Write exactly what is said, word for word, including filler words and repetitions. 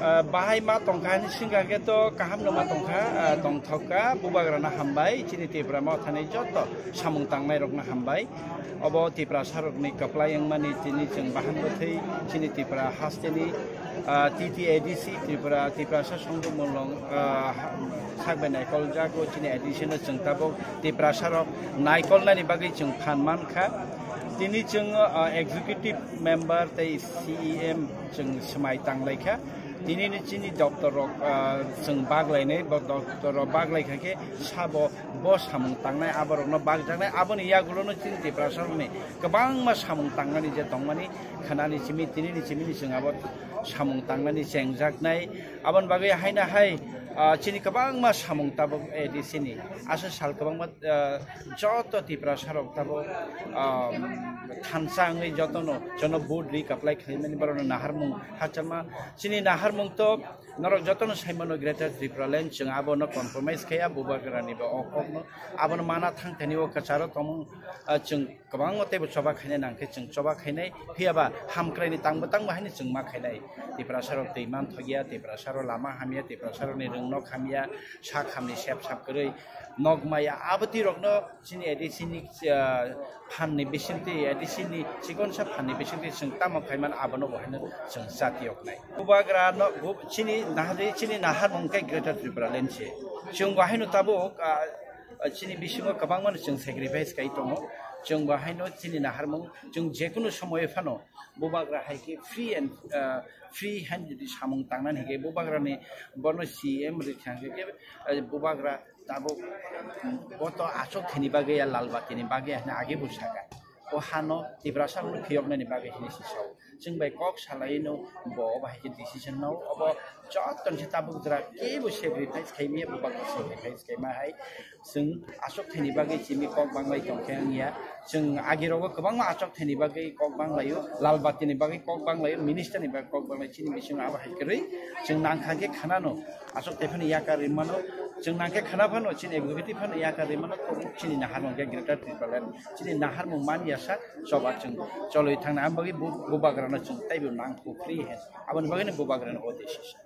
Ah, bahai ma tongkha hini singkha khe to kaham no ma tongkha, ah, tongthok kha, bubagra no hambai, chini Tipra Motha ni joto samung tangnai rok no hambai. Obo Tiprasa rok ni kwplai wngmani tini chwng bahan bwthai chini Tipra haste ni, ah, T T A D C Tripura, Tiprasa Songdo Mulong, ah, ha-, sak bai naikol jago chini A D C no chwng tabuk Tiprasa rok naikol nani bagwi chwng phan man kha. Tini chwng, ah, executive member tei C E M chwng swmai tang lai kha. Tini ni chini doctor rok, ah, chwng bak lainai, bo doctor rok bak lai kha khe sabo bo samung tangnai, abo rok no bak jaknai, aboni yagulo no chini Tiprasa rok ni kwbangma samung tangnani je tongmani khwnani simi tini ni simi ni chwng abo samung tangnani chengjaknai. Aboni bagwi haino hai, ah, chini kwbangma samung tabuk A D C ni. Aswk sal kwbangma, ah, joto Tiprasa rok tabuk, ah, thansa wngwi jotono, jono vote ri kaplai khlaimani borokno naharmung hachama. Chini naharmung to norok jotono saimano Greater Tripura Land, chwng abono compromise khaiya, bubagrani bo o kokno abono mana thang thani o kwcharo tongmung, ah, chwng kwbangma teibo choba khainai nangkhe chwng choba khainai, phiyaba hamkraini tangbo tangbo haino chwng ma khainai. Tiprasa rok twi manthokya, Tiprasa rok lama hamya, Tiprasa rokni rwngnok hamya, sak hamni sep sap kwrwi nok maya, abotwi rokno chini A D C ni, ah, phanni bisingtwi, A D C ni chikonsa phanni bisingtwi chwng tamo khaiman abono bo haino chwng chati yoknai. Bubagra no, bu-, chini nahari, chini naharmung khe Greater Tripura Land se. Chwng bo haino tabuk, ah, chini bisingo kwbangma no chwng sacrifice khai tongo. Chwng bo haino chini naharmung, chwng jekunu somoyo phano bubagra hai khe free and, ah, free hand jodi samung tangnani hwnkhe bubagrani bono C M rwkha hwnkhe, ah, bubagra tabuk bo to achuk thani bagwi ya lal batini bagwi hwnwi age bo saka. O hano Tiprasa rokno phiyoknani bagwi hwnwi se sao. Chwng bai kok salaino bo obo hai khe decision nao. Obo joto ni se tabuk jora kebo sacrifice khaimya, bubagra sacrifice khaima hai. Chwng achuk thani bagwi chini kok banglai tongkhe wngya. Chwng agirogo kwbangma achuk thani bagwi kok banglaio, lal batini bagwi kok banglaio, minister ni bagwi kok banglai chini bisingo abo hai kwrwi. Chwng nangkha khe khanano. Achuk tei phano yakar rimano, chwng nangkhe khana phano, chini executive phano yakar rimano, chini naharmung khe Greater Tipraland, chini naharmung man yasa choba chwng cholwi thangna, ang bagwi bu-, bubagrano chwng teibo nang kukri he, aboni bagwino bubagrano o decision.